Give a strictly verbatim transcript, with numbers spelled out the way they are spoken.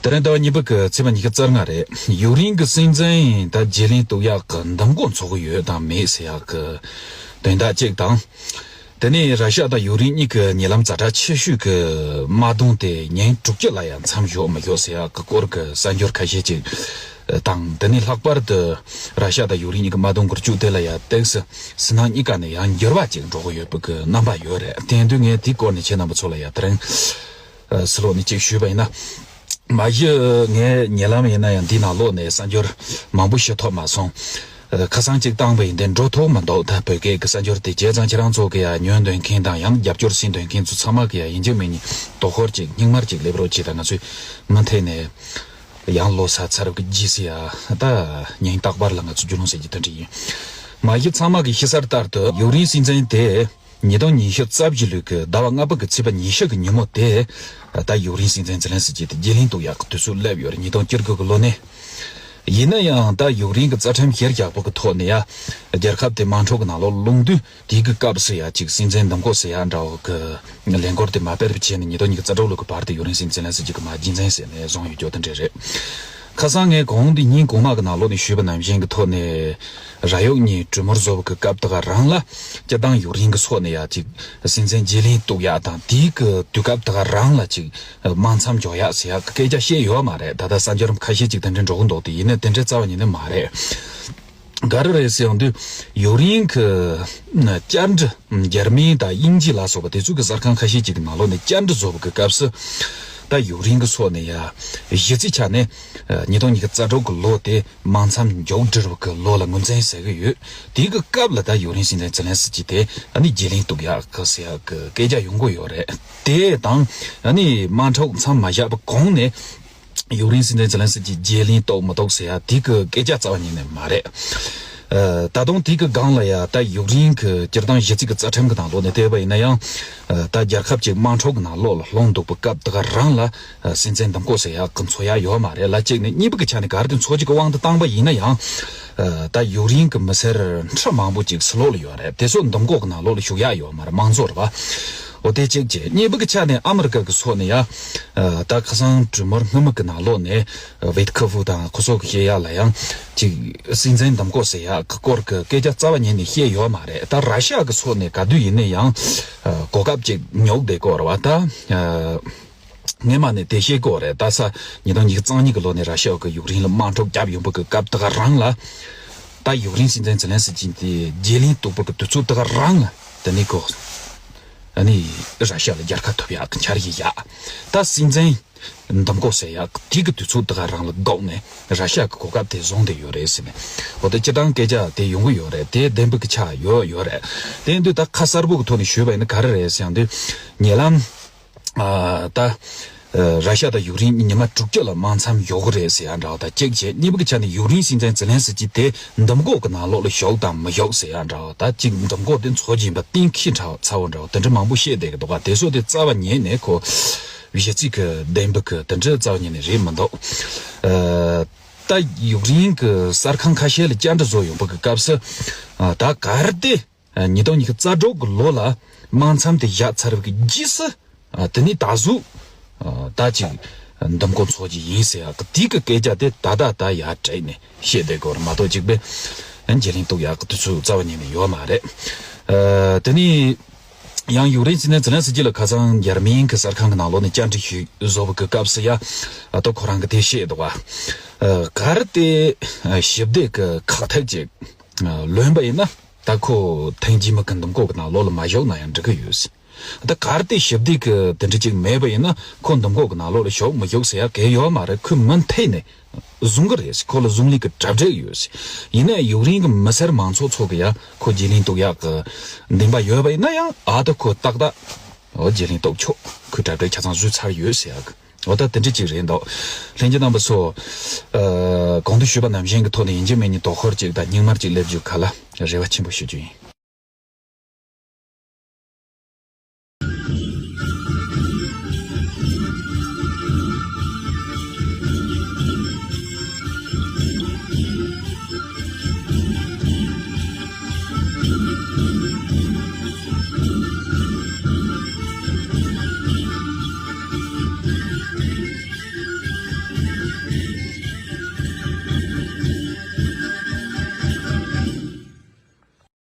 དེ་རིང་ཟླ་བ་གཉིས་པ་གི་ཚེས་པ་ཉི་ཤུ་རྩ་ལྔ་རེད། ཡུཀ་རེན་གྱི་སྲིད་འཛིན་ད་བརྗེ་ལེན་གཏུག་ཡག་གི་འདེམས་བསྐོ་འཚོགས་ཀྱི་ཡོད་དང་མེད་ཟེར་ཡག་གི་དོན་དག་གཅིག་དང་། དེ་ནས་ར་ཤ་དང་ཡུཀ་རེན་གཉིས་ཀྱི་ཉེ་ལམ་ཛ་དྲག་ཆེ་ཤོས་ཀྱི་དམག་དོན་དེ་ཉིན་དྲུག་ཅུ་ལ་ཡང་མཚམས་འཇོག་མི་འཇོག་ཟེར་ཡག་གི་སྐོར་གྱི་གསར་འགྱུར་ཁ་ཤས་ཅིག་དང་། དེ་ནས་ལྷག་པར་དུ་ར་ཤ་དང་ཡུཀ་རེན་གཉིས་ཀྱི་དམག་དོན་འགུལ་སྐྱོད་དེ་ལ་ཡང་ཏོག་ཙམ་ཕྱི་ནང་གཉིས་ཀ་ནས་ཡང་འགྱུར་བ་ཅིག་འགྲོ་གི་ཡོད་པའི་གི་རྣམ་པ་ཡོད་རེད། དེ་ཡིན་དུས་ངས་དེའི་སྐོར་ནས་ཁྱེད་རྣམ་པ་ཚོ་ལ་ཡང་དེ་རིང་ཕྱི་ལོགས་ནས་ཅིག་ཞུས་པ་ཡིན་ན། མ་གཞི་ངས་ཉེ་ལམ་ཡིན་ན་ཡང་འདི་ནང་ལོགས་ནས་གསར་འགྱུར་མང་པོ་ཤེས་ཐུབ་མ་སོང་། ཁ་སང་ཅིག་བཏང་པ་ཡིན་ཏེ་འགྲོ་ཐུབ་མི་འདུག་ད་བོད་སྐད་ཀྱི་གསར་འགྱུར་དེ་བྱས་ཙང་ཁྱེད་རང་ཚོ་གི་ཡང་ཉོན་འདོན་མཁན་དང་ཡང་རྒྱབ་སྐྱོར་སེམས་འདོན་མཁན་ཚོ་ཚང་མ་གི་ཡང་ཡིན་གཅིག་མིན་གཉིས་དོ་ཁུར་ཅིག་སྙིང་དམར་ཅིག་སླེབས་རོགས་བྱེད་དང་། ང་ཚོས་མུ་མཐུད་ནས་ཡང་ལོ་གསར་ཚར་བ་གི་རྗེས་སུ་ཡང་ད་ཉིན་རྟག་པར་ལ་ང་ཚོ་རྒྱུས་ལོན་བྱེད་རྒྱུ་དེ་འདྲ་ཡིན། མ་གཞི་ཚང་མ་གི་ཤེས་གསལ་ལྟར་དུ་ཡུཀ་རེན་སྲིད་འཛིན་དེ་ཉིས་སྟོང་ཉི་ཤུ་རྩ་བཞི་ལོའི་གི་ཟླ་བ་ལྔ་པ་གི་ཚེས་པ་ཉི་ཤུ་གི་ཉིན་མོ་དེ་ད་ཡུཀ་རེན་སྲིད་འཛིན་ཛེ་ལན་སི་ཀི་དེ་བརྗེ་ལེན་གཏུག་ཡག་གི་དུས་ཚོད་སླེབས་ཡོད་རེད། ཉིས་སྟོང་བཅུ་དགུ་གི་ལོ་ནས། ཡིན་ན་ཡང་ད་ཡུཀ་རེན་གྱི་རྩ་ཁྲིམས་གཞིར་བཞག་པ་གི་ཐོག་ནས་ཡ་རྒྱལ་ཁབ་དེ་དམག་འཁྲུག་གི་ནང་ལོགས་ལྷུང་དུས་དེའི་གི་སྐབས་སུ་ཡ་ཅིག་སྲིད་འཛིན་འདེམས་བསྐོ་ཟེར་ཡ་འདྲ་བོ་གི་ལས་འགུལ་དེ་མ་སྤེལ་བ་བྱས་ནས་ཉིས་སྟོང་ཉི་ཤུ་རྩ་དྲུག་ལོ་གི་བར་དུ་ཡུཀ་རེན་སྲིད་འཛིན་ཛེ་ལན་སི་ཀི་གི་མ་རྒྱུན་འཛིན་ཟེར་ནས་བཟུང་ཡོད་རྒྱུ་དེ་འདྲ་རེད། ཁ་སང་ངས་གོང་དེ་ཉིན་གོང་མ་གི་ནང་ལོགས་ནས་ཞུས་པ་ནང་བཞིན་གི་ཐོག་ནས་ར་ཡུཀ་གཉིས་གྲོས་མོལ་བཟོ་བ་གི་སྐབས་དེ་ག་རང་ལ་སྤྱིར་བཏང་ཡུཀ་རེན་གི་ཕྱོགས་ནས་ཡ་ཅིག་སྲིད་འཛིན་བརྗེ་ལེན་གཏུག་ཡག་དང་དེའི་གི་དུས་སྐབས་དེ་ག་རང་ལ་ཅིག་དམག་མཚམས་འཇོག་ཡག་ཟེར་ཡག་གི་སྐད་ཆ་བཤད་ཡོད་མ་རེད། ད་ལྟ་གསར་འགྱུར་ཁ་ཤས་ཅིག་དེ་འདྲ་འགྲོ་གི་འདུག་དེ་ཡིན་ན་དེ་འདྲ་རྩ་བ་ཉིད་ནས་མ་རེད། ག་རེ་རེད་ཟེར་ཡོང་དུས་ཡུཀ་རེན་གི་བཅར་འདྲི་འཇར་མན་དང་དབྱིན་ཇི་ལ་སོགས་པ་དེ་ཚོ་གི་གསར་ཁང་ཁ་ཤས་ཅིག་གི་ནང་ལོགས་ནས་བཅར་འདྲི་བཟོ་བ་གི་སྐབས་སུ་ད་ཡུཀ་རེན་གི་ཕྱོགས་ནས་ཡ་གཞི་རྩའི་ཆ་ནས་ཉིས་སྟོང་ཉི་ཤུ་རྩ་དྲུག་གི་ལོ་དེ་དམག་མཚམས་མཇུག་སྒྲིལ་བ་གི་ལོ་ལ་ངོས་འཛིན་ཟེར་གི་ཡོད། དེ་གི་སྐབས་ལ་ད་ཡུཀ་རེན་སྲིད་འཛིན་ཛེ་ལན་སི་ཀི་དེ་ཨ་ནི་བརྗེ་ལེན་གཏུག་ཡག་གི་ཟེར་ཡག་གི་སྐད་ཆ་ཡོང་གི་ཡོད་རེད། དེ་དང་ཨ་ནི་དམག་འཁྲུག་མཚམས་མ་བཞག་པ་གོང་ནས་ཡུཀ་རེན་སྲིད་འཛིན་ཛེ་ལན་སི་ཀི་བརྗེ་ལེན་གཏུག་མི་གཏུག་ཟེར་ཡག་དེ་གི་སྐད་ཆ་རྩ་བ་ཉིད་ནས་མ་རེད། ཨ། ད་དུང་དེ་གི་སྒང་ལ་ཡ་ད་ཡུཀ་རེན་གི་སྤྱིར་བཏང་གཞི་རྩའི་གི་རྩ་ཁྲིམས་གི་ནང་ལོགས་ནས་བལྟས་པ་ཡིན་ན་ཡང་། ཨ། ད་རྒྱལ་ཁབ་ཅིག་དམག་འཁྲུག་གི་ནང་ལོགས་ལ་ལྷུང་འདུག་པའི་སྐབས་དེ་ག་རང་ལ་ཨ། སྲིད་འཛིན་འདེམས་བསྐོ་ཟེར་ཡག་གི་འཚོལ་ཡག་ཡོད་མ་རེད་ལ། གཅིག་ནས་གཉིས་པ་གི་ཆ་ནས་ག་རེ་དེ་འཚོལ་རྒྱུ་གི་དབང་དུ་བཏང་པ་ཡིན་ན་ཡང་། ཨ། ད་ཡུཀ་རེན་གི་མི་སེར་ཁྲི་མང་པོ་ཅིག་ཕྱི་ལོགས་ལ་ཡོད་རེད། དེ་ཚོ་འདེམས་བསྐོ་གི་ནང་ལོགས་ལ་ཞུགས་ཡག་ཡོད་མ་རེད། དམངས་གཙོ་རེད་པ། འོ་དེ་གཅིག་བྱས། གཉིས་པ་གི་ཆ་ནས་ཨ་མི་རི་ཀ་གི་ཕྱོགས་ནས་ཡ། ཨ། ད་ཁ་སང་གྲོས་མོལ་སྔོན་མ་གི་ནང་ལོགས་ནས་ཝིད་ཁི་ཧྥུ་དང་ཁོ་ཚོ་གི་བཤད་ཡག་ལ་ཡང་ཅིག་སྲིད་འཛིན་འདེམས་བསྐོ་ཟེར་ཡག་གི་སྐོར་གི་སྐད་ཆ་རྩ་བ་ཉིད་ནས་བཤད་ཡོད་མ་རེད། ད་ར་ཤ་གི་ཕྱོགས་ནས་ག་དུས་ཡིན་ན་ཡང་ཨ། གོ་སྐབས་ཅིག་ཉོག་བསྡད་ཀྱི་ཡོད་རེད་པ། ད་ཨ། སྔོན་མ་ནས་དེ་བཤད་ཀྱི་ཡོད་རེད། ད་ས་ཉིས་སྟོང་ཉི་ཤུ་རྩ་གཉིས་གི་ལོ་ནས་ར་ཤ་གི་ཡུཀ་རེན་ལ་དམག་འཁྲུག་བརྒྱབ་ཡོང་པ་གི་སྐབས་དེ་ག་རང་ལ་ད་ཡུཀ་རེན་སྲིད་འཛིན་ཛེ་ལན་སི་ཀི་དེ་བརྗེ་ལེན་གཏུག་པ་གི་དུས་ཚོད་དེ་ག་རང་ལ་དེ་ནས་ཁོ་ཨ་ནི་ར་ཤ་ལ་རྒྱལ་ཁ་ཐོབ་ཡག་གི་འཆར་གཞི་བཞག་ད་སྲིད་འཛིན་འདེམས་བསྐོ་ཟེར་ཡག་དེ་གི་དུས་ཚོད་དེ་ག་རང་ལ་བསྒུགས་ནས་ར་ཤ་གི་གོ་སྐབས་དེ་བཟུང་བསྡད་ཡོད་རེད་ཟེར་ནས། འོ་དེ་སྤྱིར་བཏང་སྐད་ཆ་དེ་ཡོང་གི་ཡོད་རེད། དེ་བདེན་པ་གི་ཆ་ཡོད་ཡོད་རེད། དེ་ཡིན་དུས་ད་ཁ་གསལ་པོ་གི་ཐོག་ནས་ཞུས་པ་ཡིན་ན་ག་རེ་རེད་ཟེར་ཡང་དུས་ཉེ་ལམ་ཨ། ད་ཨ། ར་ཤ་དང་ཡུཀ་རེན་ཉི་མ་དྲུག་ཅུ་ལ་དམག་མཚམས་འཇོག་གི་རེད་ཟེར་ཡག་འདྲ་བོ་དང་གཅིག་བྱས། གཉིས་པ་གི་ཆ་ནས་ཡུཀ་རེན་སྲིད་འཛིན་ཛེ་ལན་སི་ཀི་དེ་འདེམས་བསྐོ་གི་ནང་ལོགས་ལ་ཞུགས་དང་མི་ཞུགས་ཟེར་ཡག་འདྲ་བོ་དང་གཅིག་འདེམས་བསྐོ་དེ་འཚོལ་གྱིན་པ་གཏན་འཁེལ་འདྲ་བོ་ཚ་བོ་འདྲ་བོ་དེ་འདྲ་མང་པོ་བཤད་བསྡད་ཀྱི་འདུག་ག་དེ་ཚོ་དེ་རྩ་བ་ཉིད་ནས་ཁོ་གཞི་རྩའི་གི་བདེན་པ་གི་དེ་འདྲ་རྩ་བ་ཉིད་ནས་རེད་མི་འདུག་ཨ། ད་ཡུཀ་རེན་གི་གསར་ཁང་ཁ་ཤས་ལ་བཅར་འདྲི་བཟོ་ཡོང་པ་གི་སྐབས་སུ་ཨ། ད་ག་རེ་དེ་ཨ། ཉིས་སྟོང་ཉི་ཤུ་རྩ་དྲུག་གི་ལོ་ལ་དམག་མཚམས་དེ་བཞག་ཚར་བའི་གི་རྗེས་སུ་ཨ། དེ་ནས་ད་གཟོད་ཨ། ད་ཅིག་འདེམས་བསྐོ་འཚོལ་གྱི་ཡིན་ཟེར་ཡག་གི་དེའི་གི་སྐད་ཆ་དེ་ད་ད་ད་ཡར་དྲན་ནས་བཤད་བསྡད་ཀྱི་ཡོད་རེད་མ་གཏོགས་གཅིག་པས་ཨ། བརྗེ་ལེན་གཏུག་ཡག་གི་དུས་ཚོད་རྩ་བ་ཉིད་ནས་ཡོད་མ་རེད། ཨ། དེ་ནས་ཡང་ཡུཀ་རེན་སྲིད་འཛིན་ཛེ་ལན་སི་ཀི་ལ་ཁ་སང་འཇར་མན་གི་གསར་ཁང་གི་ནང་ལོགས་ནས་བཅར་འདྲི་ཞུས་བཟོ་བ་གི་སྐབས་སུ་ཡ་ཨ། ད་ཁོ་རང་གི་དེ་བཤད་འདུག་བ། ཨ། ག་རེ་དེ་ཨ། ཞི་བདེ་གི་ཁག་ཐེག་ཅིག་ཨ། ལོན་པ་ཡིན་ན་ད་ཁོ་ཐེངས་རྗེས་མ་གི་འདེམས་བསྐོ་གི་ནང་ལོགས་ལ་མ་ཞུགས་ན་ཡང་འགྲིག་གི་ཡོད་ཟེར། ད་ག་རེ་དེ་ཞི་བདེ་གི་དེ་འདྲ་ཅིག་མེད་པ་ཡིན་ན་ཁོ་འདེམས་བསྐོ་གི་ནང་ལོགས་ལ་ཞུགས་མི་ཞུགས་ཟེར་ཡག་གལ་ཡོད་མ་རེད། ཁོས་མུ་མཐུད་ནས་བཟུང་གི་རེད་ཟེར། ཁོ་ལ་བཟུང་ལས་ཀྱི་གྲ་སྒྲིག་ཡོད་ཟེར། ཡིན་ནའི་ཡུཀ་རེན་གྱི་མི་སེར་མང་ཚོགས་ཚོ་གི་ཡ་ཁོ་བརྗེ་ལེན་གཏུག་ཡག་གི་འདུན་པ་ཡོད་པ་ཡིན་ན་ཡང་ཨ་ད་ཁོ་ཏག་ཏག་འོ་བརྗེ་ལེན་གཏུག་ཆོག་ཁོས་གྲ་སྒྲིག་ཆ་ཚང་བཟོས་ཚར་ཡོད་ཟེར་ཡག་གི་འོ་ད་དེ་འདྲ་ཅིག་རེད་འདུག་ལྷན་རྒྱས་རྣམ་པ་ཚོ། ཨ། གོང་དུ་ཞུས་པ་ནང་བཞིན་གྱི་ཐོག་ནས་ཡིན་གཅིག་མིན་གཉིས་དོ་ཁུར་ཅིག་དང་སྙིང་དམར་ཅིག་སླེབས་རྒྱུ་ག་ལ་རེ་བ་ཆེན་པོ་ཞུ་རྒྱུ་ཡིན།